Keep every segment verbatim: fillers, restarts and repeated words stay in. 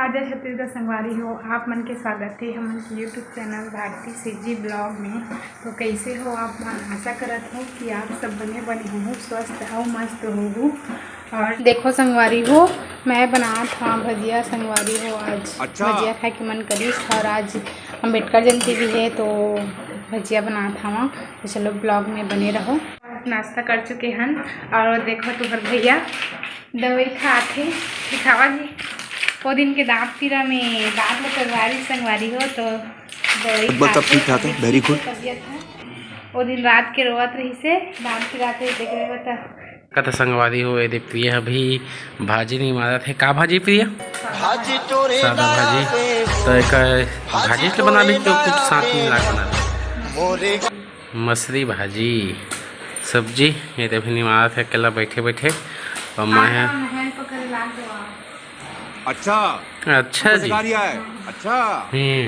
जय छत्तीसगढ़ संगवारी हो, आप मन के स्वागत हे हमन के YouTube चैनल भारती सीजी ब्लॉग में। तो कैसे हो आप मन? आशा करत हो कि आप सब बने बने हो, स्वस्थ अउ मस्त हो। और देखो संगवारी हो, मैं बनात हूँ भजिया संगवारी हो। आज अच्छा। भजिया खाए के मन करिस और आज अम्बेडकर जयंती भी है, तो भजिया बनात हूँ। तो चलो ब्लॉग में बने रहो। नाश्ता कर चुके हन और देखो तुम्हार भैया दवाई खात हे, दिखावा जी। वो दिन के दांत पीरा में दांत ल करवारी संगवारी हो, तो दवाई तबियत खात हे, ठीक ठाक है, अभी very ठीक good। है तबियत है। वो दिन रात के रोवत रहिसे, दांत पीरा थे, देख रहे हो तो। कथा संगवारी हो, ये दे प्रिया अभी भाजी नहीं मारत है। का भाजी प्रिया? सादा भाजी। तो एक भाजी से बना ली तो कुछ साथ में मिला के बना ली। मछली भाजी, सब्जी, ये तो अभी निमारत है अकेला बैठे बैठे। और मैं है। अच्छा। अच्छा जी। अच्छा। हम्म।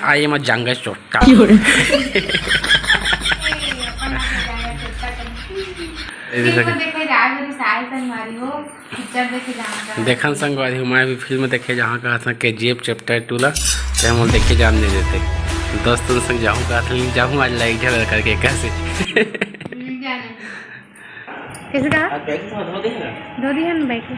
आई एम अ जंगल चोट्टा। देखन संगवारी हो, मैं भी फिल्म देखे जहाँ कहा था के जी एफ चैप्टर टू ला, ते हम देखे जान नहीं देते। दोस्तों संग जाऊँ कहा था, लेकिन जाऊँ आज लाइट झगड़ा करके कैसे। कैसे कहा? धो दी है ना बैठ के।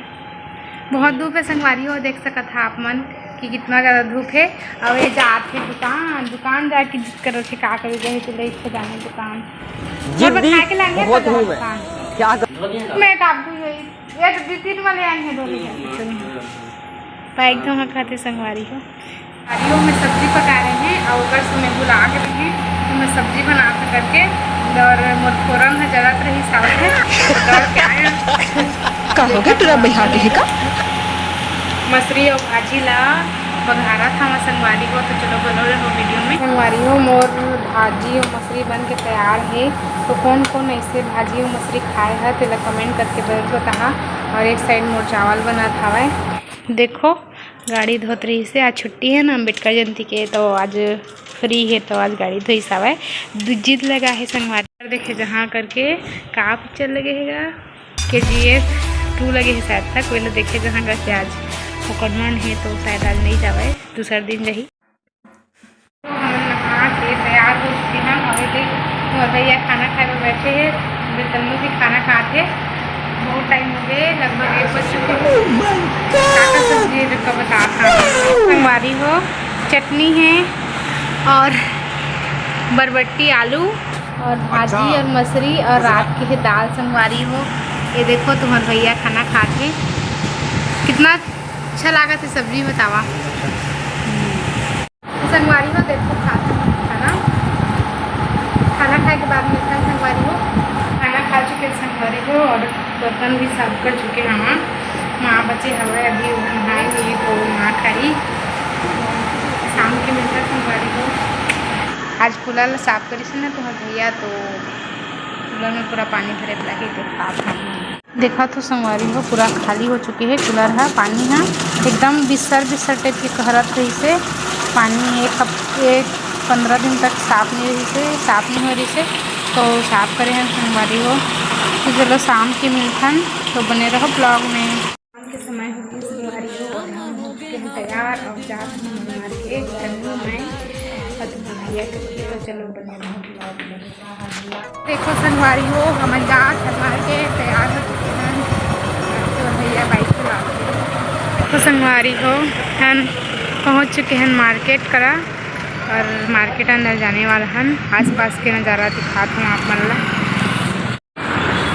बहुत धूप है संगवारी हो, देख सकत हा आप मन कि कितना ज़्यादा धूप है। और ये जात है दुकान, दुकान जाके जिद करत है का करी, गए तो ले इच्छा जाने दुकान। जिद्दी खाए के लागे बहुत तो हूँ मैं। दुकान। क्या मैं काबू यही एक दो तीन वाले आए हैं, दो ले आए हैं। पैक धोखा खाते संगवारी हो। संगवारी हो, मैं सब्जी पका रहे हैं और ओकर से मैं भुला के रहे हैं तो मैं सब्जी बना के करके और मोर फोरन है जलत रही साउथ है तो दौड़ के आए हैं। का हो गया, तोरा बिहार के है का? मछली और भाजी ला बघारा था मैं संगवारी हो, तो चलो बनो रहो वीडियो में। संगवारी हो, मोर भाजी और मछली बन के तैयार है, तो कौन कौन ऐसे भाजी और मछली खाए है तेला कमेंट करके जरूर बताहा। और एक साइड मोर चावल बनत हवय। देखो गाड़ी धोत रहिसे, आज छुट्टी है ना अम्बेडकर जयंती के, तो आज फ्री है, तो आज गाड़ी धोइस हवय। दू जिद लगा है संगवारी। देखे जहाँ करके का पिक्चर लगे हेगा, के जी एफ टू लगे है शायद तक, वेला देखे जहाँ करके आज ओकर मन है, तो शायद आज नहीं जावे, दूसर दिन जाही। तो हमन नहा के तैयार हो चुके हन। अभी देख, तुम्हार भैया खाना खाए बर बैठे हे, अभी तन्नू भी खाना खात हे। बहुत टाइम हो गए, लगभग एक बज चुके हे। Oh my God! का का सब्जी है, रुका बतात हन। संगवारी हो, चटनी है और बरबट्टी आलू और भाजी अच्छा। और मछली और रात के है दाल संगवारी हो। ये देखो तुम्हार भैया खाना खात हे, कितना अच्छा लागत हे सब्जी बतावा। संगवारी हो, देखो खात हन खाना, खाना खाए के बाद मिलथन संगवारी हो। खाना खा चुके संगवारी हो और बर्तन भी साफ कर चुके हन। माँ बचे हवय अभी, वो नहाए नहीं तो माँ खाई। शाम के मिलथन संगवारी हो। आज कूलर ला साफ करिस ना तुम्हार भैया, तो कूलर में पूरा पानी भरे लगे, तो साफ हम देखत हो संगवारी हो, पूरा खाली हो चुके हे कूलर ह। पानी ह एकदम बिस्सर बिस्सर टाइप के कहरत रहिसे। पानी एक हफ-, एक पंद्रह दिन तक साफ नहीं रहिसे, साफ नहीं हो रहिसे, तो साफ करे हन संगवारी हो। तो चलो शाम के मिलथन, तो बने रहो ब्लॉग में। शाम के समय हो गए संगवारी हो, और हम हो चुके हैं तैयार और जात हन मार्केट, तन्नू मैं और तुम्हार भैया के, तो चलो बने रहो ब्लॉग में। देखो संगवारी हो, हमन जात हन मार्केट, तैयार हो चुके हन। तो भैया बाइक चलाते। तो संगवारी हो, हम पहुंच चुके हन मार्केट करा और मार्केट अंदर जाने वाला हन। आसपास के नज़ारा दिखात हूँ आप मन ला।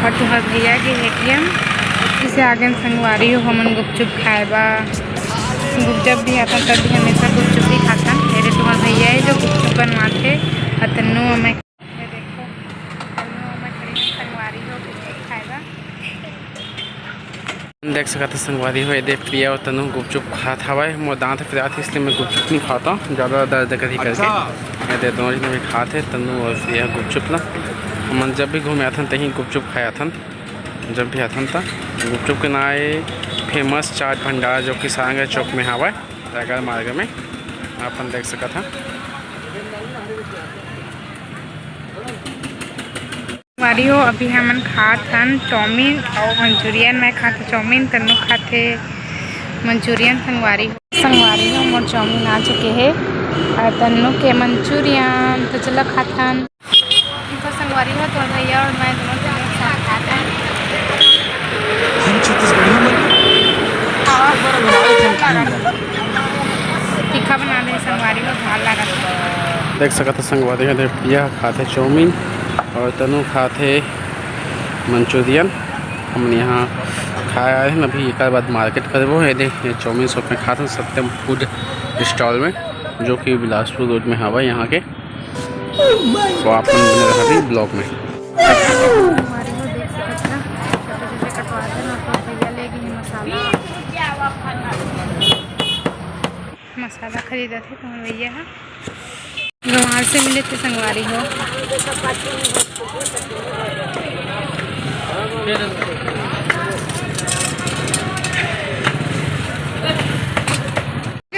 और तुम्हार भैया के ए टी एम। इसे आगे संगवारी हो, हमन गुपचुप खाए बा। गुपचुप भी आता तब भी हमेशा गुपचुप ही खाथन। मेरे तुम्हार भैया है जो गुपचुप बनवाथे। और तन्नू हमें ये देखो, तन्नू हमर खड़ी में संगवारी हो गुपचुप खाए बर। देख सकत ह संगवारी हो, ये दे प्रिया और तन्नू गुपचुप खात हवय। मोर दांत पिरात हे, इसलिए मैं गुपचुप नहीं खाता, ज़्यादा दर्द करही करके। अच्छा। ये दे दोनों जने भी खात हे, तन्नू और प्रिया गुपचुप ला। हमन जब भी घूमे आथन, तहीं गुपचुप खाए आथन। जब भी आथन, त गुपचुप के नाम ए फेमस चाट भंडार, जो कि सारंगढ़ चौक में हवय, रायगढ़ मार्ग में। अपन देख सकत ह। संगवारी हो, अभी हमन खात हन चाउमीन अउ मंचूरियन। मैं खात हूँ चाउमीन, तन्नू खाथे मंचूरियन। संगवारी हो, संगवारी हो, मोर चाउमीन आ चुके हे अउ तन्नू के मंचूरियन। तो चलो खात हन। तो संगवारी हो, तो भैया और मैं दोनों जने एक साथ खात हन। हम छत्तीसगढ़ियों में तीखा बना दे संगवारी हो, झाल लागत हे। देख सकत हो संगवारी हो, देख पिया खाथे चाउमीन अउ तनु खाथे मंचूरियन। हमन यहाँ खाए आए हन, अभी एकर बाद मार्केट करबो। ये देख, ये चाउमीन शॉप में खात हन, सत्यम फूड स्टॉल में, जो कि बिलासपुर रोड में हवा यहाँ के। तो आप मन बने रहा ब्लॉग में। संगवारी हो, देख सकत हव, छोटे-छोटे कटवा देन, और भैया ले गे हे मसाला, मसाला खरीदत हे तो भैया ह गंवार से मिले थे संगवारी हो।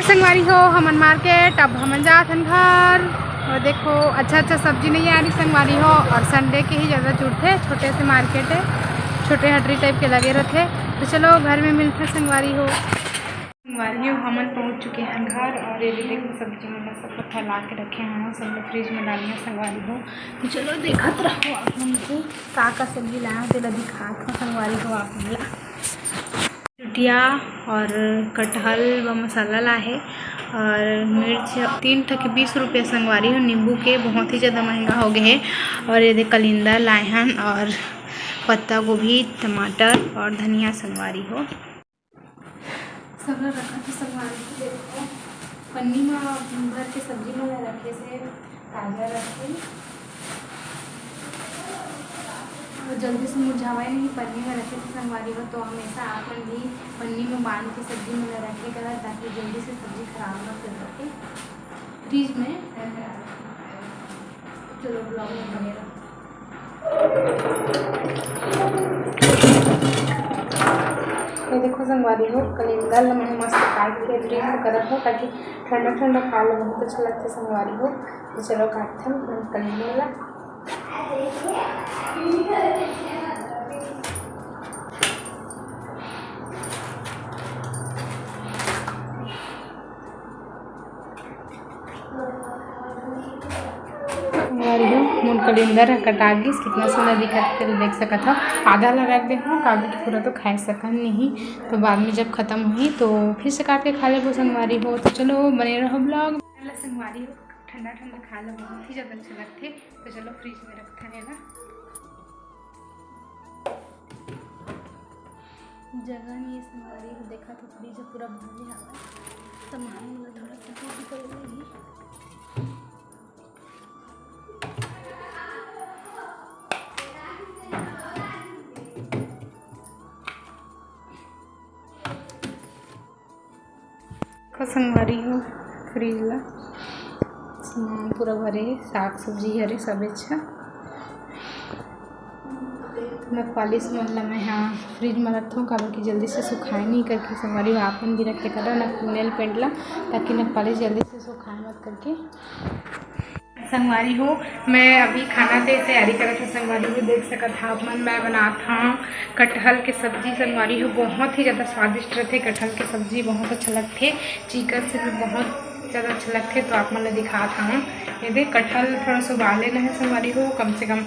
संगवारी हो, हमन मार्केट, अब हमन जात हन घर। और देखो, अच्छा अच्छा सब्जी नहीं आ रही संगवारी हो, और संडे के ही ज़्यादा जुड़थे, छोटे से मार्केट है, छोटे हटरी टाइप के लगे रहथे। तो चलो घर में मिलथे संगवारी हो। संगवारी हो, हमन पहुंच चुके हैं घर, और ये भी देखो सब्जी मन सब पत्ता ला के रखे हैं, सब लोग फ्रिज में डालिए संगवारी हो। तो चलो देखत रहो आप मन को का का सब्जी लाया, तेला दिखात हूँ संगवारी हो आप मन ला। चुटिया और कटहल व मसाला ला हे, और मिर्च तीन ठक बीस रुपया संगवारी हो। नींबू के बहुत ही ज़्यादा महंगा हो गए हे। और ये दे कलिंदर लाए हन, और पत्ता गोभी, टमाटर और धनिया संगवारी हो। सब ला रखत हे संगवारी हो, देखो पन्नी म भर के सब्जी मन ला रखे से ताजा रखे। और जल्दी से मुरझावय नहीं, पन्नी में रखे थे संगवारी हो, तो हमेशा आप मन भी पन्नी में बांध के सब्जी मन ला रखे करा, ताकि जल्दी से सब्जी खराब न हो सके फ्रिज में। चलो ब्लॉग में बने रहो। ये देखो संगवारी हो, कलिंदर ला मैं मस्त काट के फ्रिज में करत हो, ताकि ठंडा ठंडा खाए ला बहुत अच्छा लगथे संगवारी हो। तो चलो काटथन कलिंदर ला। संगवारी हो, मोर कलिंदर ह कटा गिस, कितना सुंदर दिखत हे, देख सकत हव। आधा ला रख दे हूँ, काबर कि पूरा तो खाए सकन नहीं, तो बाद में जब खत्म होही तो फिर से काट के खा लेबो संगवारी हो। तो चलो बने रहो ब्लॉग। संगवारी हो, ठंडा ठंडा खाए ला बहुत ही ज़्यादा अच्छा लगथे। तो चलो फ्रिज में रखथन एला। जगह नहीं है संगवारी हो, देखा तो फ्रिज पूरा भरे हवा। सामान वाला थोड़ा सा भी निकल गई। देखो संगवारी हो, फ्रिज ला सामान पूरा भरे हे, साग सब्जी हरे सबे अच्छा। नखपालिश मन ला मैं हा फ्रिज में रखथों, काबर कि जल्दी से सुखाए नहीं करके संगवारी हो, आप मन भी रखे करा न नेल पेंट ला, ताकि नखपालिश जल्दी से सुखाए मत करके। संगवारी हो, मैं अभी खाना के तैयारी करत हूँ। संगवारी हो, देख सकत हव आप मन, मैं बनात हूँ कटहल के सब्जी। संगवारी हो, बहुत ही ज़्यादा स्वादिष्ट रहथे कटहल के सब्जी, बहुत अच्छा लगथे। चिकन से भी बहुत ज़्यादा अच्छा लगथे। तो आप मन ल दिखात हूँ, ये देख कटहल थोड़ा सा उबाल लेना है संगवारी हो, कम से कम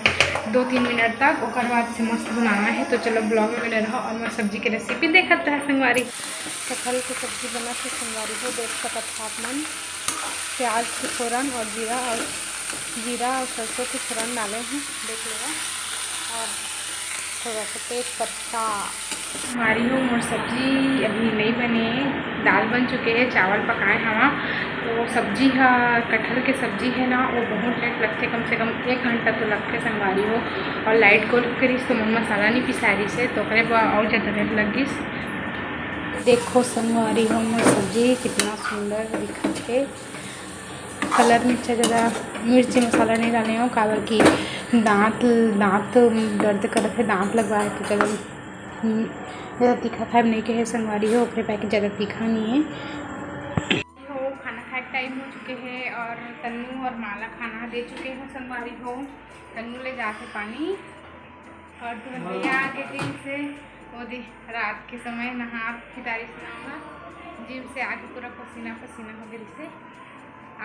दो तीन मिनट तक, ओकर बाद से मस्त बनाना है। तो चलो ब्लॉग में बने रहो और मैं सब्जी के रेसिपी देखत रहे संगवारी। कटहल के सब्जी बनत हे संगवारी हो, देख सकत हव आप मन। प्याज के फोरन और जीरा और, जीरा और सरसों के फोरन डाले हैं, देख लेवा। और थोड़ा सा तेज पत्ता। संगवारी हो, मोर सब्जी अभी नहीं बने, दाल बन चुके हे, चावल पकाए हवा। तो सब्जी हा, कटहल के सब्जी है ना, वो बहुत लेट लगथे, कम से कम एक घंटा तो लगथे संगवारी हो। और लाइट गोल करिस तो मोर मसाला नहीं पिसारिस हे, तो ओकरे बर और ज़्यादा लेट लग गिस। देखो संगवारी हो, मोर सब्जी कितना सुंदर दिखत हे। कलर में अच्छा ज़्यादा मिर्ची मसाला नहीं डाले हूँ, काबर कि दांत, दांत दर्द करत हे, दांत लगवाए के कारण, हम्म, ज़्यादा तीखा खाए नहीं कहे संगवारी हो, ओकरे पाए कि ज़्यादा तीखा नहीं है। हो, खाना खाए के टाइम हो चुके हे और तन्नू और माला खाना दे चुके हैं संगवारी हो। तन्नू ले जाके पानी और तुमन भैया आगे जिम से, ओदे रात के समय नहा फितारी से नहा, जिम से आके पूरा पसीना पसीना हो गए से।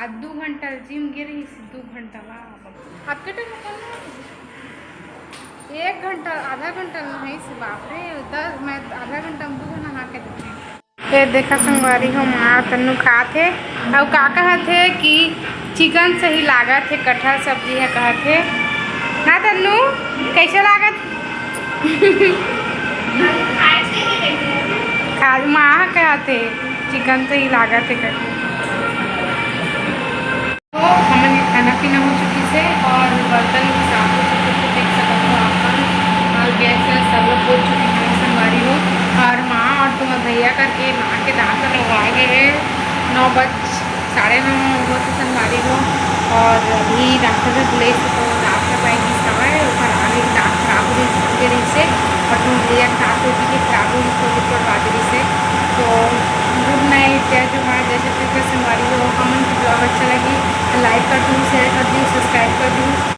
आज दू घंटा जिम गे रही, दू घंटा। वाह, आपके टाइम होता ना, एक घंटा, आधा घंटा नहाई से, बाप रे, दस, मैं आधा घंटा में दू नहा के देखे। ये देखा संगवारी हो, माँ तन्नू खात हे, अउ का कहत हे कि चिकन सही लागत हे, कटहल सब्जी हे कहत हे ना तन्नू, कैसे लागत? खा, माँ कहत हे चिकन सही लागत हे करके। तो हमन के खाना पीना हो चुकी से और बर्तन भी साफ हो चुके से, देख सकत हो आप मन। और गैस वैस सब लोग पोछ चुके हैं संगवारी हो। और माँ और तुम्हार भैया करके माँ के दांत लगवा गए हैं। नौ बज, साढ़े नौ हो गए थे संगवारी हो। और अभी डॉक्टर से बुलाए थे तो दांत लगवाए की समय ऊपर आ गई, दांत खराब हो गई, टूट गई रही से। और तुम्हार भैया के दांत टूट के खराब हो गई, तो करवा दे रही से। तो गुड नाइट, जय जोहार, जय छत्तीसगढ़ संगवारी हो। हमन के ब्लॉग अच्छा लगी तो लाइक कर दू, शेयर कर दू, सब्सक्राइब कर दू।